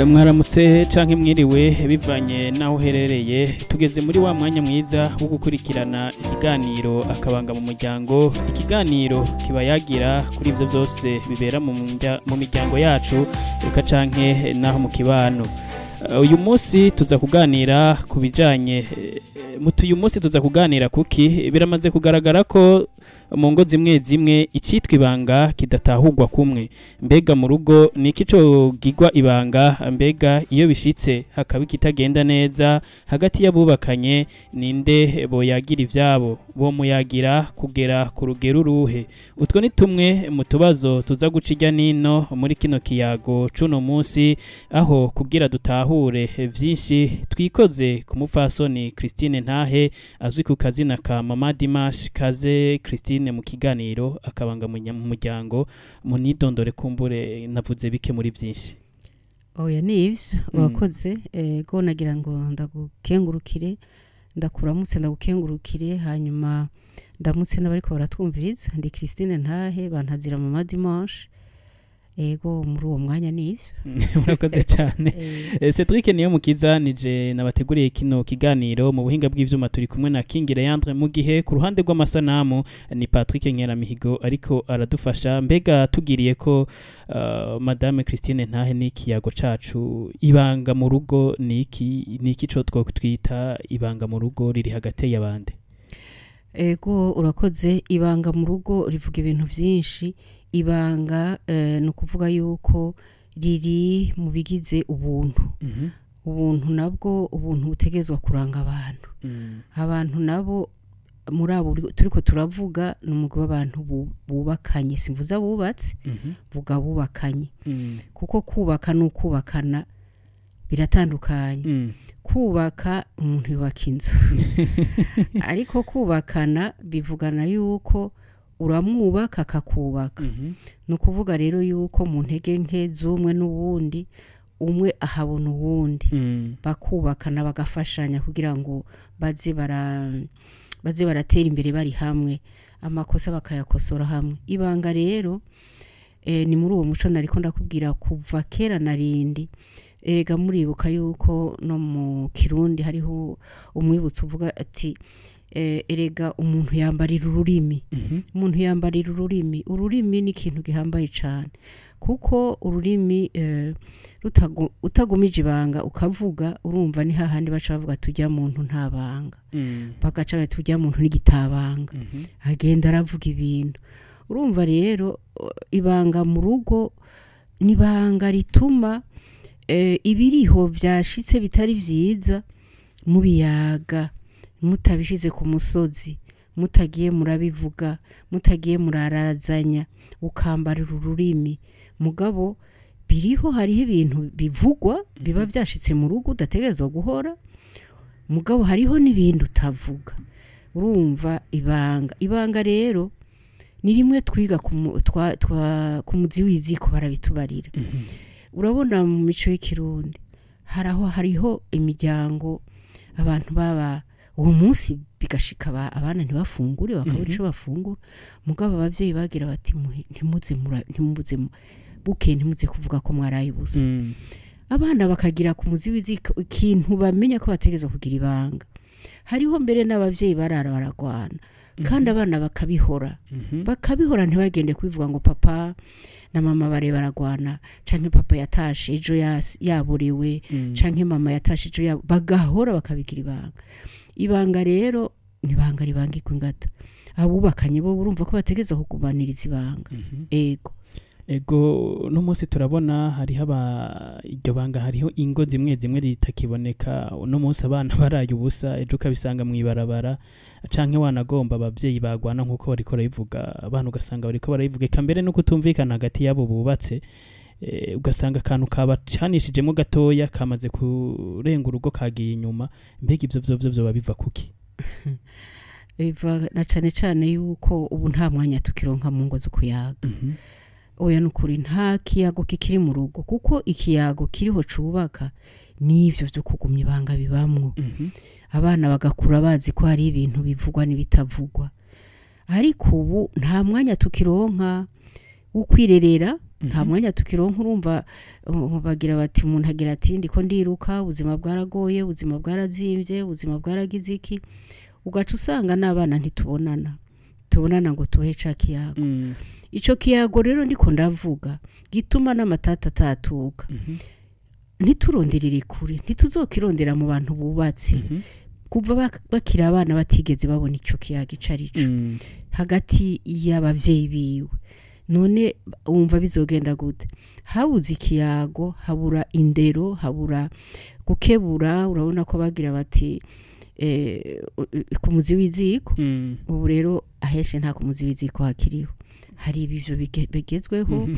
Mwaramutse canke mwiriwe bivanye naho uherereye. Tugeze muri wa mwanya mwiza wo gukurikirana ikiganiro Akabanga mu Muryango, ikiganiro kiba yagira kuri ivyo vyose bibera mu miryango yacu, eka canke naho mu kibano. Uyu munsi tuza kuganira ku bijanye mutu uyu munsi tuza kuganira kuki biramaze kugaragara ko mu ngo zimwe zimwe icitwa ibanga kidatahurwa kumwe. Mbega mu rugo ni iki cogirwa ibanga? Mbega iyo bishitse hakaba ikitagenda neza hagati y'abubakanye, ninde boyagira ivyabo? Bo muyagira kugera ku rugero uruhe? Utwo ni tumwe mu tubazo tuza guca irya nino muri kino kiyago c'uno munsi, aho kugira dutahure vyinshi twikoze ku mupfasoni Christine Ntahe, azwi ku kazina ka Mama Dimash. Kaze Christine mu kiganiro Akabanga mu Muryango. Munidondore, kumbure navuze bike muri vyinshi. Oya, ni ivyo, urakoze. Ego, nagira ngo ndagukengurukire, ndakuramutse, ndagukengurukire, hanyuma ndamutse n'abariko baratwumviriza. Ndi Christine Ntahe, bantazira Mama Dimanche. Ego, muri uwo mwanya ni ivyo. Murakoze cyane. Cedric niyo mukiza nije nabateguriye kino kiganiro. Mu buhinga bw'ivyuma turi kumwe na King Leandre, mu gihe ku ruhande rw'amasanamu ni Patrick Nkeramihigo ariko aradufasha. Mbega tugiriye ko Madame Christine Ntahe, n'ikiyago cacu ibanga mu rugo, ni iki co twita ibanga mu rugo riri hagati y'abande? Ego, urakoze. Ibanga mu rugo rivuga ibintu vyinshi. Ibanga ni ukuvuga yuko riri mu bigize ubuntu. Ubuntu nabwo, ubuntu butegerezwa kuranga abantu. Abantu nabo muri abo turiko turavuga ni umugwi w'abantu bubakanye. Simvuze abubatse, vuga bubakanye, kuko kubaka n'ukubakana biratandukanye. Kubaka, umuntu yubaka inzu, ariko kubakana bivugana yuko uramwubaka akakubaka. Ni ukuvuga rero yuko mu ntege nke z'umwe n'uwundi, umwe ahabona uwundi, bakubakana, bagafashanya kugira ngo baze baratera imbere bari hamwe, amakosa bakayakosora hamwe. Ibanga rero ni muri uwo muco nariko ndakubwira kuva kera na rindi. Erega muribuka yuko no mu Kirundi hariho umwibutso uvuga ati erega umuntu yambarira ururimi. Umuntu yambarira ururimi. Ururimi ni ikintu gihambaye cyane, kuko ururimi utagumije ibanga ukavuga, urumva ni hahandi baca bavuga tujya muntu nta banga, bagaca bati tujya muntu n'igitabanga, agenda aravuga ibintu. Urumva rero ibanga mu rugo ni ibanga rituma ibiriho byashitse bitari vyiza mubiyaga, mutabishize ku musozi, mutagiye murabivuga, mutagiye murarazanya, ukambarira ururimi. Mugabo biriho, hariho ibintu bivugwa biba byashitse mu rugo udategerezwa guhora, mugabo hariho n'ibindi utavuga. Urumva ibanga rero ni rimwe twiga ku muzi w'iziko, barabitubarira. Urabona mu mico y'ikirundi haraho, hariho imiryango abantu baba uwo munsi bigashika abana ntibafungure, bakabura ico bafungura, mugabo abavyeyi bagira bati ntimuze buke, ntimuze kuvuga ko mwaraye ubusa. Abana bakagira ku muzi w'iziko ikintu bamenya ko bategerezwa kugira ibanga. Hariho mbere n'abavyeyi barara baragwana kandi abana bakabihora, bakabihora, ntibagende kubivuga ngo papa na mama bare baragwana, canke papa yatashe ejo yaburiwe, canke mama yatashe ejo bagahora bakabigira ibanga. Ibanga rero ni ibanga ribangirwa ingata. Abubakanye bo urumva ko bategerezwa kugumaniriza ibanga. Ego. Ego, no munsi turabona hariho aba iryo banga, hariho ingo zimwe zimwe ritakiboneka. Uno munsi abana baraye ubusa, ejo ukabisanga mw'ibarabara, canke wanagomba abavyeyi bagwana nk'uko bariko barabivuga, abana ugasanga bariko barabivuga, eka mbere no kutumvikana hagati y'abo bubatse, ugasanga akantu kabacanishijemo gatoya kamaze kurenga urugo kagiye inyuma. Mbega ivyo vyovyo vyoba biva kuki? Biva na cane cane yuko ubu nta mwanya tukironka mu ngo zo kuyaga. Oya, nukuri nta kiyago kikiri mu rugo, kuko ikiyago kiriho cubaka n'ivyo vyo kugumya ibanga bibamwo. Abana bagakura bazi ko hari ibintu bivugwa n'ibitavugwa, ariko ubu nta mwanya tukironka wo kwirerera. Nta mwanya tukironka. Urumva, bagira bati, umuntu agira ati: "Ndiko ndiruka, ubuzima bwaragoye, ubuzima bwarazimvye, ubuzima bwaragize iki." Ugaca usanga n'abana ntitubonana, tubonana ngo tuhe ca kiyago. Ico kiyago rero ndiko ndavuga gituma n'amatata atatuka. Ntituronderere kure, ntituzokirondera mu bantu bubatse. Kuva bakiri abana batigeze babona ico kiyago ico ari cyo hagati y'abavyeyi biwe. None wumva bizogenda gute habuze ikiyago, habura indero, habura gukebura? Urabona ko bagira bati ku muzi w'iziko. Ubu rero aheshe nta ku muzi w'iziko hakiriho, hari ibivyo bigezweho.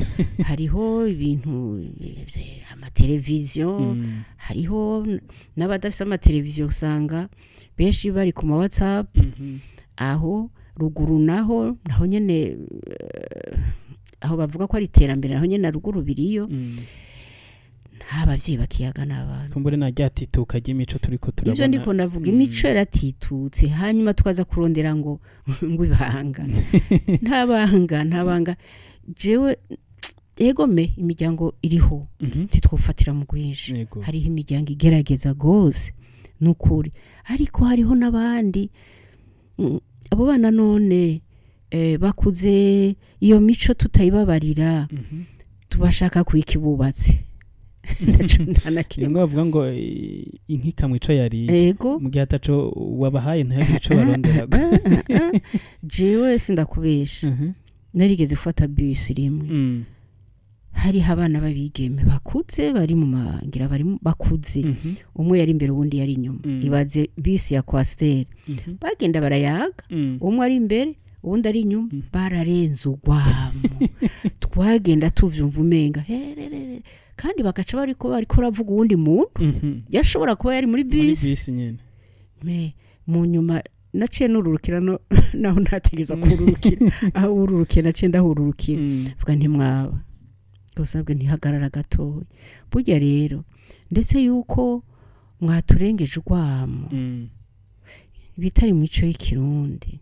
Hariho ibintu amateleviziyo. Hariho n'abadafise amateleviziyo, usanga benshi bari ku ma WhatsApp. Aho ruguru naho nyene, aho bavuga ko ari iterambere, naho nyene na ruguru biriyo. Nta bavyeyi bakiyaga n'abana. Kumbure na ryatituka ry'imico turiko Ivyo turabona. ndiko ndavuga, imico yaratitutse, hanyuma tukaza kurondera ngo ibanga. Nta banga, nta banga. Jewe egome imiryango iriho, ntitwofatira mu rwinshi. Hariho imiryango igerageza gose nukuri, ariko hariho n'abandi, abo bana none bakuze iyo mico tutayibabarira. Tubashaka kwiki bubatse? Ndaco nta na kimwe. Bimwe bavuga ngo inka ico yariye. Mu gihe ataco wabahaye, ntihagire ico barondera. Jewe sindakubesha, narigeze gufata bus rimwe. Hariho abana b'abigeme bakuze, bari mu mangira, bari bakuze. Umwe yari imbere, uwundi yari inyuma. Ibaze bus ya Coaster. Bagenda barayaga. Umwe ari imbere, uwundi ari inyuma. Bararenze urwamo, twagenda tuvyumva umenga hererere, kandi bagaca bariko baravuga uwundi muntu yashobora kuba yari muri Muri bus. bisi nyene. Me mu nyuma naciye nururukira no naho ntategezwa kururukira, aho ururukiye naciye ndahururukira. Vuga ntimwaba gusabwe, ntihagarara gatoya. Burya rero ndetse yuko mwaturengeje urwamo, bitari mu mico y'ikirundi,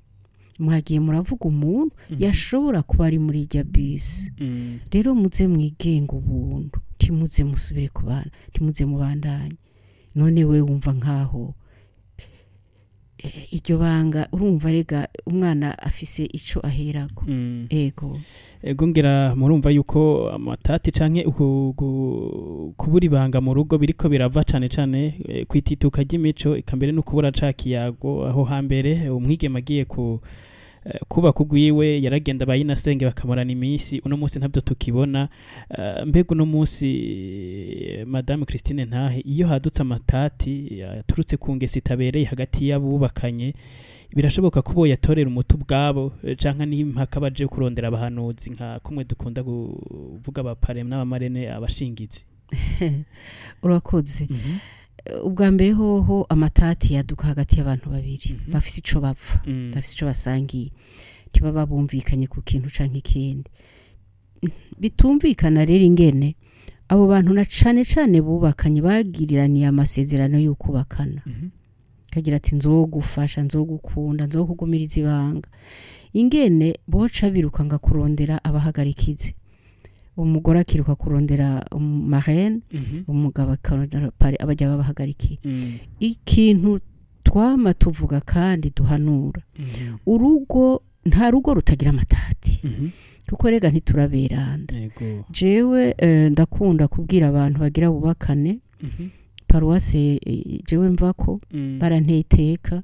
mwagiye muravuga umuntu yashobora kuba ari muri irya bisi. Rero muze mwigenga ubuntu, ntimuze musubire ku bana, ntimuze mubandanye. None we wumva nkaho iryo banga, urumva rega umwana afise ico aherako. Ego. Ego, ngira murumva yuko amatati canke kubura ibanga mu rugo biriko birava cane cane kwitituka ry'imico, eka mbere no kubura ca kiyago. Aho hambere umwigeme agiye ku kubaka ugwiwe yaragenda bayinasenge bakamurana iminsi. Uno munsi ntabyo tukibona. Mbega uno munsi, Madame Christine Ntahe, iyo hadutse amatati yaturutse ku ngeso itabereye hagati y'abubakanye, birashoboka ko boyatorera umuti ubwabo, canke n'impaka baje kurondera abahanuzi nka kumwe dukunda kuvuga abaparrain n'abamarraine, abashingizi? Urakoze. Ubwa mbere hoho, amatati yaduka hagati y'abantu babiri bafise ico bapfa, bafise ico basangiye, ntibaba bumvikanye ku kintu canke ikindi bitumvikana. Rero ingene abo bantu, na cane cane bubakanye, bagiriraniye amasezerano y'ukubakana, kagira ati: "Nzogufasha, nzogukunda, nzokugumiriza ibanga", ingene boca birukanga kurondera abahagarikizi, umugore akiruka kurondera marraine, umugabo akarondera parrain, abajya babahagarikiye. Ikintu twama tuvuga kandi duhanura, urugo, nta rugo rutagira amatati, kuko rega ntituraberana. Jewe ndakunda kubwira abantu bagira bubakane, paruwase jewe mvako baranteye iteka,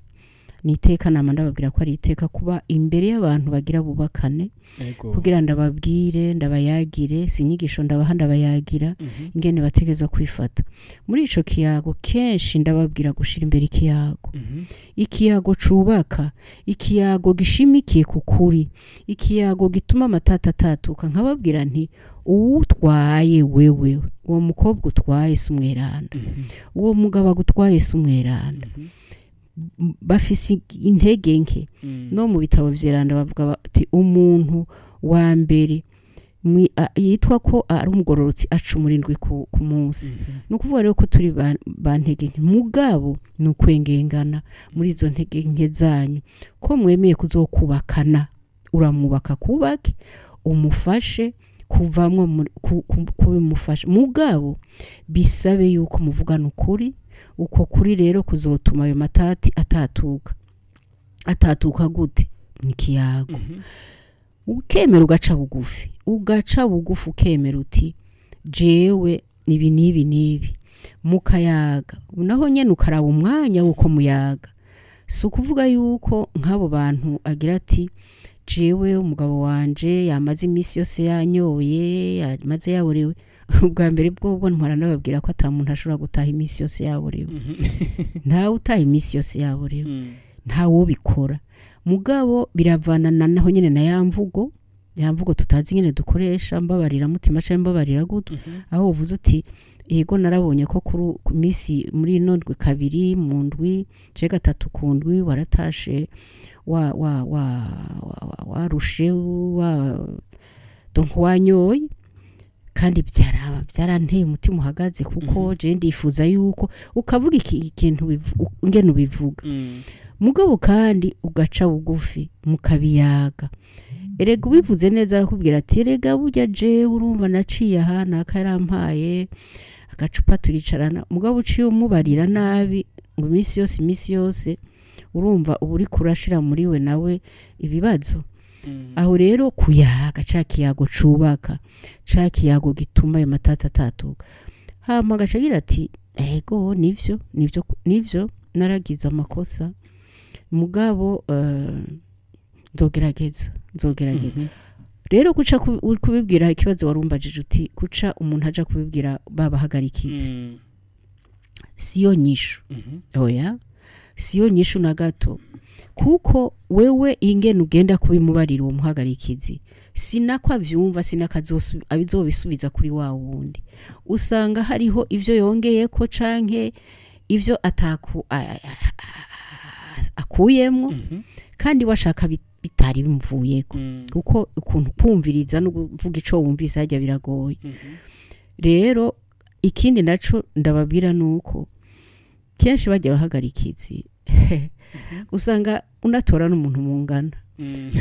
ni iteka, nama ndababwira ko ari iteka kuba imbere y'abantu bagira bubakane, kugira ndababwire, ndabayagire. Si inyigisho ndabaha, ndabayagira ingene bategerezwa kwifata muri ico kiyago. Kenshi ndababwira gushira imbere ikiyago, ikiyago cubaka, ikiyago gishimikiye ku kuri, ikiyago gituma amatata atatuka. Nkababwira nti: "Uwutwaye wewe, uwo mukobwa utwaye si umweranda, uwo mugabo agutwaye si umweranda." Bafise intege nke. No mu bitabo vyeranda bavuga bati: "Umuntu wa mbere yitwa ko ari umugororotsi aca umurindwi ku munsi." Ni ukuvuga rero ko turi ba ntege nke, mugabo ni ukwengengana muri izo ntege nke zanyu ko mwemeye kuzokubakana. Uramwubaka, kubake, umufashe. Kuvamwo kubimufasha, mugabo bisabe yuko muvugana ukuri. Uko kuri rero kuzotuma ayo matati atatuka. Atatuka gute? Ni kiyago. Ukemera ugaca bugufi, ugaca bugufi ukemera uti jewe nibi nibi nibi, mukayaga. Naho nyene ukaraba umwanya wuko muyaga. Si ukuvuga yuko nk'abo bantu agira ati jewe umugabo wanje yamaze iminsi yose yanyoye, yamaze yaborewe. Ubwa mbere bwobwo ntwara nababwira ko ata muntu ashobora gutaha iminsi yose yaborewe. Ntawe utaha iminsi yose yaborewe, ntawe ubikora. Mugabo biravanana naho nyene na ya mvugo, ya mvugo tutazi nyene dukoresha, mbabarira mutima canke mbabarira gutwi. Aho uvuze uti yego narabonye ko ku minsi muri ino ndwi kabiri mu ndwi ce gatatu ku ndwi waratashe wa wa wa warushe wa donc wanyoye, kandi byaranteye umutima uhagaze kuko je ndifuza yuko ukavuga ikintu ngene ubivuga. Mugabo kandi ugaca bugufi mukabiyaga. Erega ubivuze neza arakubwira ati erega burya je urumva naciye aha nakarampaye agacupa turicarana. Mugabo uciye umubarira nabi ngo iminsi yose iminsi yose, urumva uba uri kurashira muri we nawe ibibazo. Aho rero kuyaga ca kiyago cubaka, ca kiyago gituma ayo matata atatuka. Hama agaca agira ati ego nivyo nivyo nivyo naragize amakosa, mugabo nzogerageza nzogerageza. Rero guca kubibwira ikibazo warumbajije uti guca umuntu aja kubibwira babahagarikize, siyo nyishu. Oya, siyo nyishu na gato, kuko wewe ingene ugenda kubimubarira uwo muhagarikizi sinako avyumva, sinako azobisubiza kuri wa wundi. Usanga hariho ivyo yongeyeko canke ivyo ataku akuyemwo, kandi washaka bitari bimvuyeko, kuko ukuntu kumviriza no kuvuga ico wumvise hajya biragoye. Rero ikindi naco ndababwira nuko kenshi bajya bahagarikizi usanga unatora n'umuntu mungana.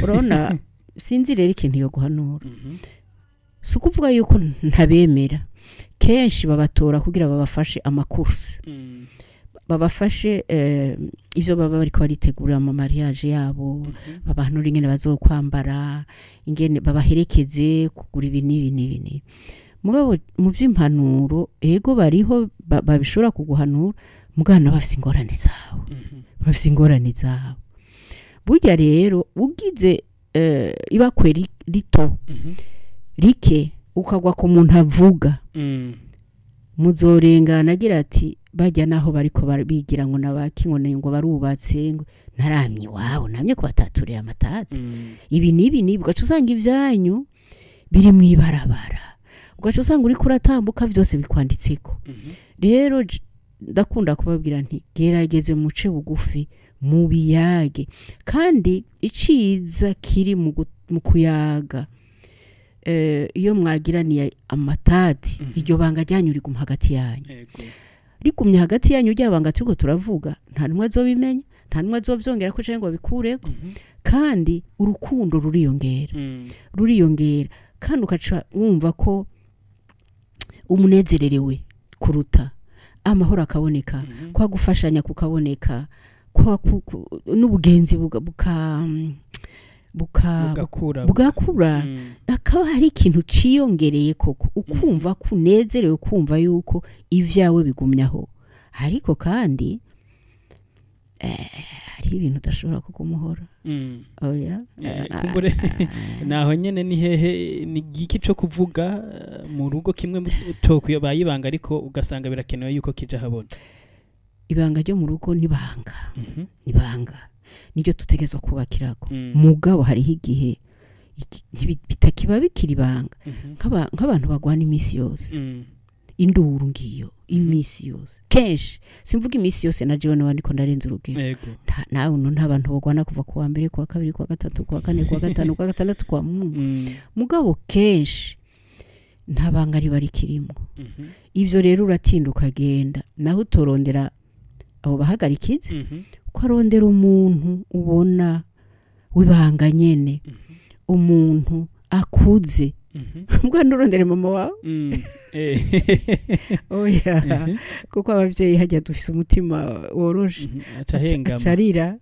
Urabona sinzi rero ikintu yo guhanura, si ukuvuga yuko ntabemera, kenshi babatora kugira babafashe amakurse, babafashe ivyo baba bariko baritegurira mu mariage yabo, babahanura ingene bazokwambara, ingene babaherekeze kugura ibi n'ibi n'ibi n'ibi. Mugabo mu vy'impanuro ego bariho babishobora kuguhanura, mugana bafise ingorane zabo, bafise ingorane zabo. Burya rero ugize ibakwe rito rike ukagwa ku muntu avuga, muzorengana agira ati bajya naho bariko bigira ngo nabaki ngo ngo barubatse ngo naramye iwabo namye kubataturira amatata. Ibi nibi nibi, ugaca usanga ivyanyu biri mu ibarabara, ugaca usanga uriko uratambuka vyose bikwanditseko. Rero ndakunda kubabwira nti gerageze muce bugufi mubiyage, kandi iciza kiri mu kuyaga. Iyo mwagiraniye amatati, iryo banga ryanyu riguma hagati yanyu, rigumye hagati yanyu rya banga turiko turavuga, nta numwe azobimenya, nta numwe azovyongera ko canke ngo abikureko. Kandi urukundo ruriyongera, ruriyongera, kandi ugaca wumva ko umunezererewe kuruta, amahoro akaboneka, kwa gufashanya kukaboneka, kwa n'ubugenzi bugakura, akaba hari ikintu ciyongereye koko, ukumva kunezerewe, kumva yuko ivyawe bigumyaho. Ariko kandi hari ibintu udashobora kugumuhora. Oya, kumbure naho nyene ni hehe ni giki co kuvuga mu rugo kimwe tokwiyo bayibanga, ariko ugasanga birakenewe yuko kija habona. Ibanga ryo mu rugo nibanga, nibanga niryo tutegezwa kubakirako. Mugabo hariho igihe bitakiba bikiri ibanga, nk'abantu bagwana iminsi yose, induru ngiyo iminsi yose. Kenshi simvuga iminsi yose na jewe nabandi ko ndarenza urugero, nawe nta bantu bagwana kuva kuwa mbere, kuwa kabiri, kuwa gatatu, kuwa kane, kuwa gatanu, kuwa gatandatu, kuwa mungu. Mugabo kenshi nta banga riba rikirimo. Ivyo rero uratinda ukagenda, naho utorondera abo bahagarikizi, ukarondera umuntu ubona wibanga nyene, umuntu akuze Mbwa nturondere mama wawe. Oya, kuko abavyeyi hajya dufise umutima woroshe. Acarira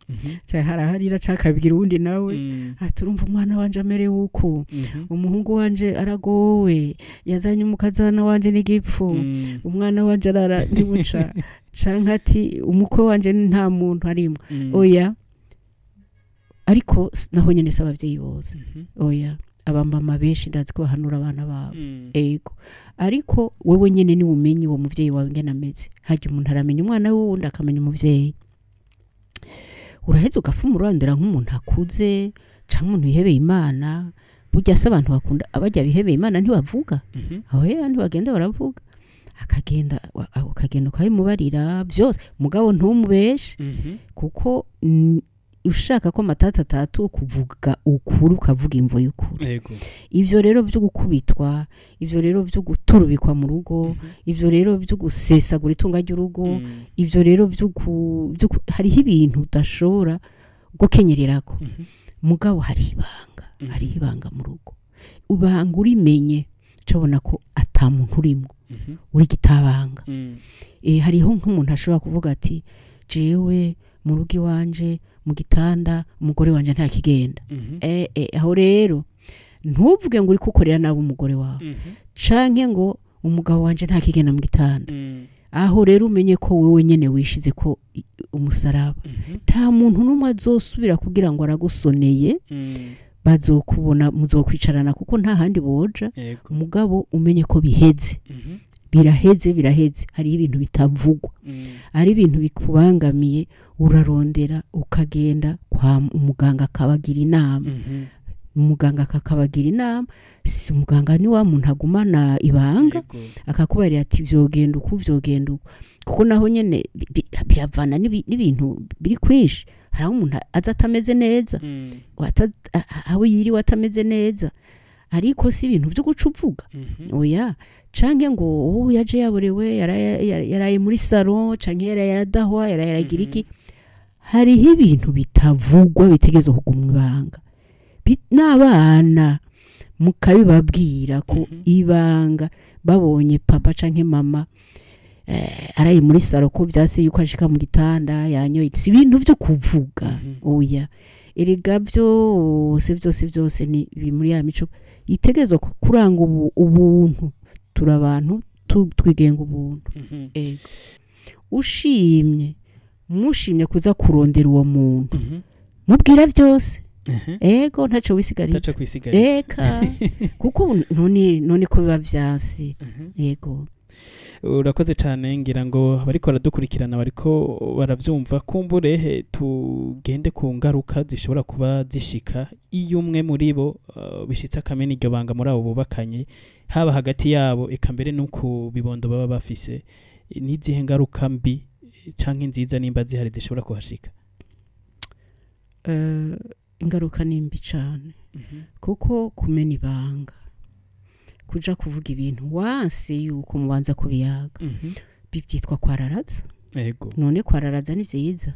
haraharira cakabwira uwundi nawe ati urumva umwana wanje amerewe uku, umuhungu wanje aragowe, yazanye umukazana wanje n'igipfu, umwana wanje arara ntibuca, canke ati umukwe wanje nta muntu arimwo. Oya, ariko naho nyene si abavyeyi bose. Oya, abamama benshi ndazi ko bahanura abana babo. Ego, ariko wewe nyene ni umenye uwo muvyeyi wawe ingene ameze. Harya umuntu aramenya umwana wiwe, uwundi akamenya umuvyeyi. Uraheza ugapfuma urondera nk'umuntu akuze canke umuntu yihebeye Imana. Burya se abantu bakunda abajya bihebeye Imana ntibavuga. Oya, ntibagenda baravuga. Akagenda ukagenda ukabimubarira byose, mugabo ntumubeshe, kuko ushaka ko amatata atatu kuvuga ukuri, ukavuga imvo y'ukuri. Ivyo rero byo gukubitwa, ivyo rero byo guturubikwa mu rugo, ivyo rero byo gusesagura itunga ry'urugo, ivyo rero byo hariho ibintu udashobora gukenyererako. Mugabo hari ibanga, hari ibanga mu rugo. Ubanga urimenye, cabona ko ata muntu urimo, uri gitabanga. Hariho nk'umuntu ashobora kuvuga ati jewe mu rugo iwanje mu gitanda umugore wanje nta kigenda. Aho rero ntuvuge ngo uri kukorera nabi umugore wawe, canke ngo umugabo wanje nta kigenda mu gitanda. Aho rero umenye ko wewe nyene wishize ko umusaraba. Nta muntu n'umwe azosubira kugira ngo aragusoneye, bazokubona muzokwicarana kuko nta handi boja. Umugabo umenye ko biheze. Biraheze, biraheze. Hari ibintu bitavugwa, ari ibintu bikubangamiye, urarondera ukagenda kwa umuganga akabagira inama. Umuganga akakabagira inama. Si umuganga ni wa muntu agumana ibanga, akakubarira ati vyogenda uku, vyogenda uku. Kuko naho nyene biravana n'ibintu biri kwinshi. Hari aho umuntu aza atameze neza, aho yiriwe atameze neza, ariko si ibintu byo guca uvuga. Oya, canke ngo ubu yaje yaborewe, yaraye muri salon, canke yaraye aradahwa, yaraye aragira iki. Hariho ibintu bitavugwa bitegezwe kugumwa ibanga. N'abana mukabibabwira ko ibanga, babonye papa canke mama araye muri salon ko vyase yuko ashika mu gitanda yanyoye, si ibintu byo kuvuga. Oya, erega byose byose byose ni biri muri ya mico itegerezwa kuranga ubuntu. Turi abantu twigenga ubuntu. Ego, ushimye mushimye kuza kurondera uwo muntu, mubwira byose. Ego, ntaco wisigariza. Ntaco kwisigariza. Eka, kuko none ko biba vyase. Ego. Urakoze cyane, ngira ngo bariko baradukurikirana bariko baravyumva. Kumbure tugende ku ngaruka zishobora kuba zishika iyo umwe muri bo bishitse akamena iryo banga muri abo bubakanye, haba hagati yabo eka mbere no ku bibondo baba bafise. N'izihe ngaruka mbi canke nziza nimba zihari zishobora kuhashika? Ingaruka ni mbi cane, kuko kumena ibanga, kuja kuvuga ibintu wanse yuko mubanza kubiyaga, bibyitwa kwararaza. None kwararaza ni vyiza?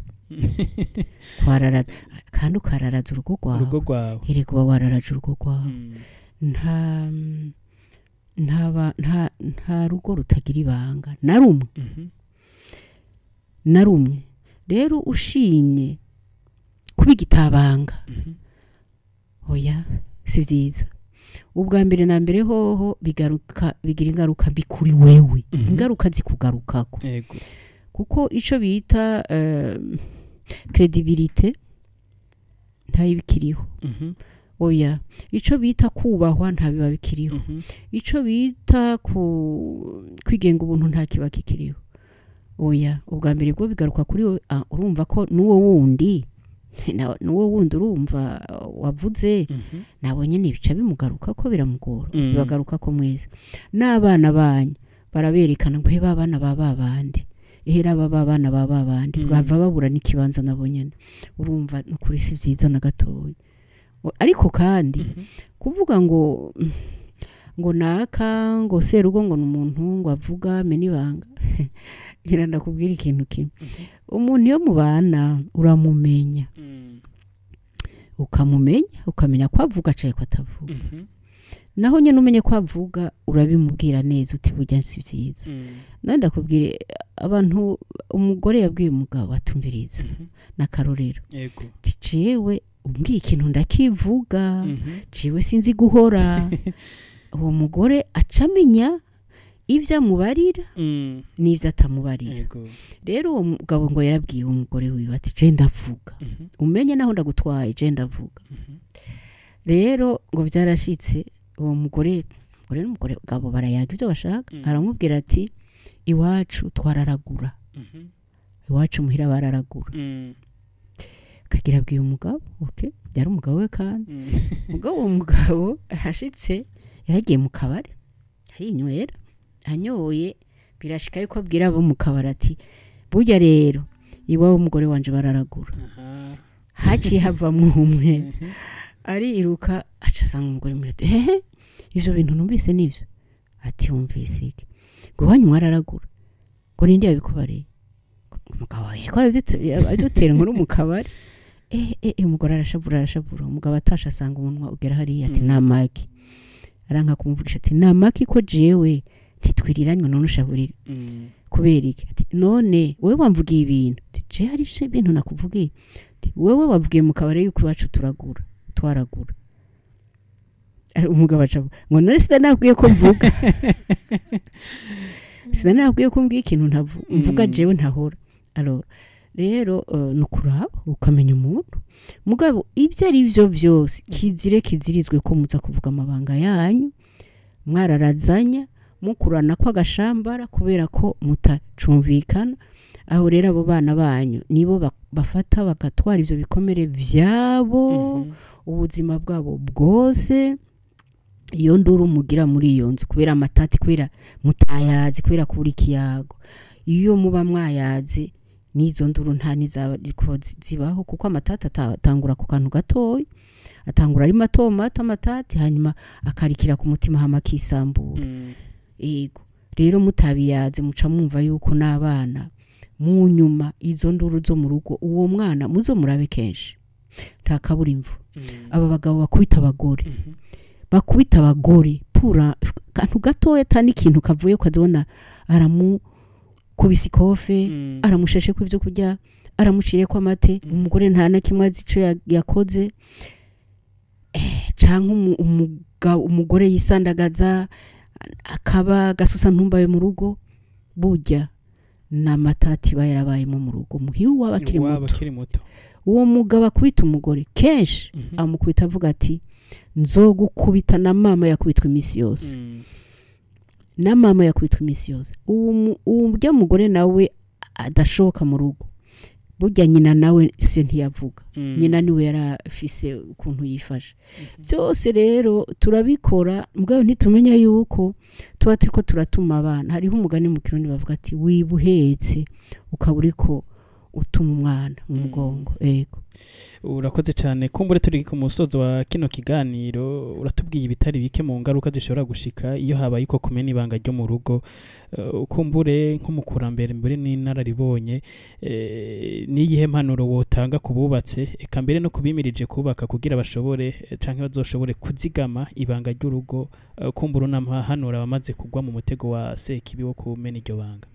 Kwararaza kandi ukararaza urugo rwawe, urugo rwawe, erega uba wararaje urugo rwawe. Nta rugo rutagira ibanga na rumwe, na rumwe. Rero ushimye kuba igitabanga, oya, si vyiza. Ubwa mbere na mbere hoho bigaruka, bigira ingaruka mbi kuri wewe, ingaruka zikugarukako. Kuko ico bita credibilité ntayibikiriho. Oya, ico bita kubahwa ntabiba bikiriho. Ico bita kwigenga ubuntu nta kiba kikiriho. Oya, ubwa mbere bwo bigaruka kuri wewe. Urumva ko n'uwo wundi n'uwo wundi urumva wavuze, nabo nyene bica bimugaruka ko biramugora, bibagaruka ko mwese. N'abana banyu baraberekana ngo he babana ba babandi, ehera ba babana ba babandi, bava babura n'ikibanza nabo nyene. Urumva nukuri si vyiza na gatoya. Ariko kandi kuvuga ngo naka ngo serugo ngo numuntu ngo avuga mena ibanga, ngira ndakubwira ikintu kimwe. Umuntu iyo mubana uramumenya, ukamumenya, ukamenya ko avuga canke ko atavuga. Naho nyine umenye ko avuga, urabimubwira neza uti burya si byiza. Nawe ndakubwire, abantu, umugore yabwiye umugabo atumviriza n'akarorero, ati jewe umbwiye ikintu ndakivuga, jewe sinzi guhora. Uwo mugore aca amenya ibyo amubarira n'ibyo atamubarira. Rero uwo mugabo ngo yarabwiye uwo mugore wiwe ati je ndavuga, umenye naho ndagutwaye, je ndavuga. Rero ngo byarashitse, uwo mugore n'umugore gabo barayaga ibyo bashaka, aramubwira ati iwacu twararagura, iwacu muhira bararagura. Kagira abwiye umugabo, okay, yari umugabo we kandi mugabo uwo mugabo hashitse yaragiye mu kabari arinywera, anyoye birashika yuko abwira abo mu kabari ati burya rero iwabo umugore wanje bararagura. Haciye havamwo umwe ariruka aca asanga umugore muri ati hehe ivyo bintu numvise nivyo? Ati wumvise iki? Ngo iwanyu mwararagura? Ngo ninde yabikubareye? Umugabo yariko aradutera inkuru mu kabari. Umugore arashavura, umugabo atashe asanga umunwa ugera hariya ati namaki. Aranka kumuvugisha ati namaki ko jewe ntitwiriranywe none ushaburira kubera iki? Ati none wewe wamvugiye ibintu? Ati je hari ibintu nakuvugiye? Ati wewe wavugiye mu kabari yuko iwacu turagura, twaragura. Umugabo aca ngo none sinanabwiye ko mvuga, sinanabwiye ko mbwiye ikintu mvuga jewe ntahora. Alors rero nukuraba ukamenya umuntu. Mugabo ibyo ari byo byose kizire kizirizwe ko muza kuvuga amabanga yanyu mwararazanya mukurana ko agashambara kubera ko mutacumvikana. Aho rero abo bana banyu nibo bafata bakatwara ivyo bikomere vyabo, ubuzima bwabo bwose. Iyo nduru mugira muri iyo nzu kubera amatati, kubera mutayazi, kubera kubura ikiyago, iyo muba mwayazi n'izo nduru nta nizariko zibaho, kuko amatati atangura ku kantu gatoya, atangura ari mato mato amatati, hanyuma akarikira ku mutima hama akisambura. Yego rero mutabiyaze muca mwumva yuko n'abana mu nyuma izo nduru zo mu rugo, uwo mwana muzo murabe kenshi nta kabura imvu. Aba bagabo bakubita abagore, bakubita abagore pura kantu gatoya tani ikintu kavuye ukazibona aramukubise ikofe, aramusheshe ku byo kurya, aramuciriye ko amate, umugore nta na kimwe azi ico yakoze, canke umugore yisandagaza akaba gasusa ntumbaye mu rugo. Burya n'amatati bayarabayemo mu rugo muhiwe waba akiri muto. Uwo mugabo akubita umugore kenshi amukubita avuga ati nzogukubita na mama yakubitwa imisi yose, na mama yakubitwa imisi yose. Urya mugore nawe adashoboka mu rugo, burya nyina nawe se ntiyavuga, nyina niwe yarafise ukuntu yifashe. Byose rero turabikora mugabo ntitumenya yuko tuba turiko turatuma abana. Hariho umugani mu Kirundi bavuga ati wibuhetse ukaba uriko utuma umwana mu mugongo. Ego urakoze cyane. Kumbure turi ku musozo wa kino kiganiro, uratubwiye ibitari bike mu ngaruka zishobora gushika iyo habaye uko kumena ibanga ryo mu rugo. Kumbure nk'umukurambere mbere n'inararibonye, niyihe mpanuro wotanga kububatse eka mbere no kubimirije kubaka kugira bashobore canke bazoshobore kuzigama ibanga ry'urugo? Kumbure unampanura abamaze kugwa mu mutego wa sekibi wo kumena iryo banga.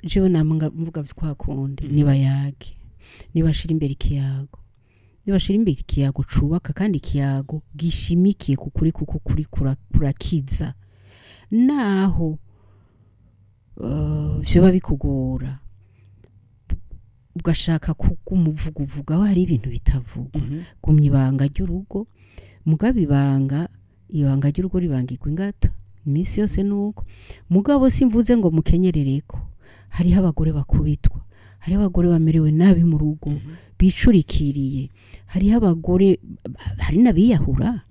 Jewe namanga mvuga twakundi nibayage, nibashira imbere ikiyago, nibashira imbere ikiyago cubaka kandi ikiyago gishimikiye kukuri, kuko kuri kurakiza. Naho vyoba bikugora ugashaka kumuvuguvuga aho hari ibintu bitavugwa, gumya ibanga ry'urugo. Mugabo ibanga ry'urugo ribangirwa ingata iminsi yose nuko. Mugabo simvuze ngo mukenyerereko, hariho abagore bakubitwa, hariho abagore bamerewe nabi mu rugo bicurikiriye, hariho abagore, hari n'abiyahura,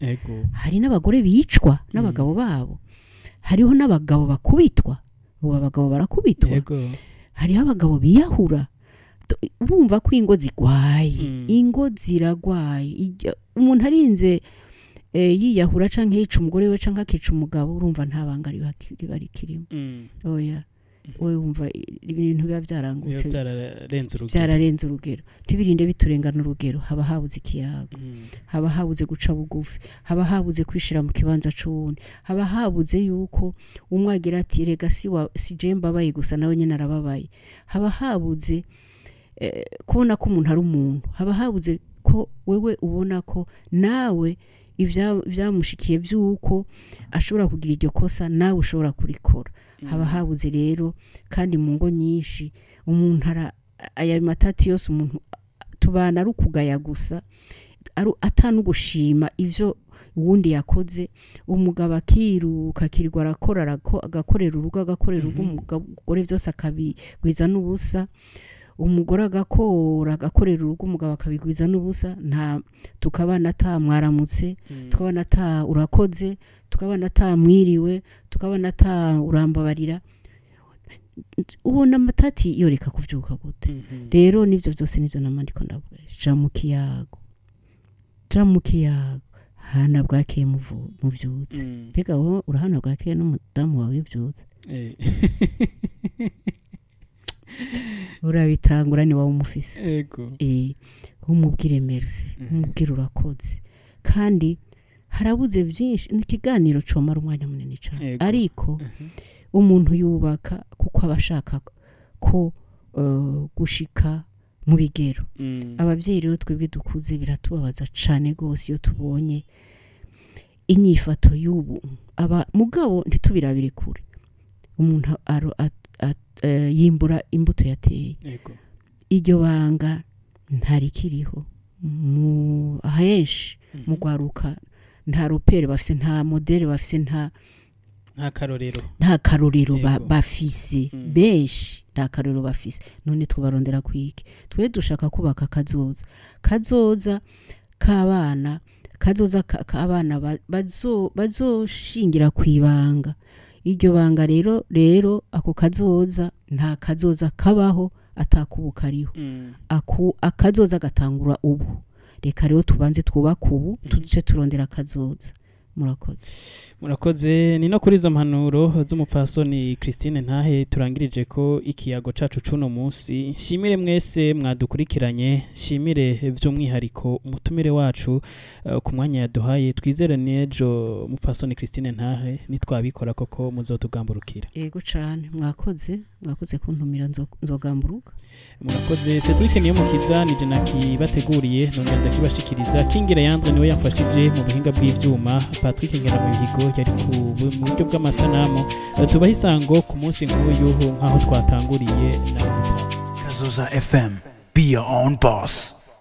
hari n'abagore bicwa n'abagabo babo, hariho n'abagabo bakubitwa, ubu abagabo barakubitwa, hariho abagabo biyahura. Urumva ko ingo zigwaye, ingo ziragwaye. Umuntu arinze yiyahura canke yica umugore we canke akica umugabo, urumva nta banga riba rikirimo. Oya. Wowe wumva ibintu biba byarangutse, byararenze urugero, byararenze urugero. Ntibirinde biturengana urugero, haba habuze ikiyago, haba habuze guca bugufi, haba habuze kwishira mu kibanza c'uwundi, haba habuze yuko umwe agira ati rega si je mbabaye gusa, nawe nyene arababaye. Haba habuze kubona ko umuntu ari umuntu, haba habuze ko wewe ubona ko nawe ibyamushikiye by'uko ashobora kugira iryo kosa, nawe ushobora kurikora. Haba habuze rero kandi mu ngo nyinshi umuntu aya matati yose umuntu tubana ari ukugaya gusa, atanugushima ivyo uwundi yakoze. Umugabo akiruka akirirwa arakora, agakorera urugo, agakorera urugo, umugore byose akabigwiza n'ubusa, umugore agakora agakorera urugo, umugabo akabigwiza n'ubusa. Nta tukabana ata mwaramutse, tukabana ata urakoze, tukabana ata mwiriwe, tukabana ata urambabarira. Ubona amatati yoreka kuvyuka gute? Rero nivyo byose nivyo namandiko ndavuga. Ja mu kiyago, ja mu kiyago, hana bwakeye muvyutse. Mbega wowe urahana bwakeye n'umudamu wawe uvyutse? Urabitangura ni wawe umufise. Yego. Umubwire merci, umubwire urakoze. Kandi harabuze byinshi, ni ikiganiro comara umwanya munini cyane. Ariko umuntu yubaka kuko abashaka ko gushika mu bigero. Abavyeyi rero twebwe dukuze biratubabaza cane gose iyo tubonye inyifato y'ubu. Aba mugabo ntitubirabire kure. Umuntu yimbura imbuto yateye. Iryo banga ntarikiriho mu ahenshi mu gwaruka, nta repere bafise, nta modele bafise, nta karorero, nta karorero bafise. Benshi nta karorero bafise. None twobarondera kwiki? Twe dushaka kubaka kazoza, kazoza k'abana, kazoza k'abana bazoshingira kwibanga. Iryo banga rero ako kazoza nta kazoza kabaho atakubukariho. Akazoza gatangura ubu. Reka rero tubanze twubaka ubu, tuce turondera kazoza. Murakoze. Murakoze. Ni no kuri izo mpanuro z'umupfasoni Christine Ntahe turangirije ko ikiyago cacu cuno munsi. Nshimire mwese mwadukurikiranye, nshimire by'umwihariko umutumire wacu ku mwanya yaduhaye. Twizere n'ejo mupfasoni Christine Ntahe nitwabikora koko muzotugamburukira. Yego cane, mwakoze, mwakoze kuntumira, nzogamburuka. Murakoze. Cedric Niyomukiza nije nakibateguriye nongera ndakibashikiriza. Kingira Yandre niwe yamfashije mu buhinga bw'ivyuma, Patrick Ngera mu bihigo yari ku buryo bw'amasanamu. Tubaha isango ku munsi nk'uyu nk'aho twatanguriye na Kazoza FM. Be your own boss.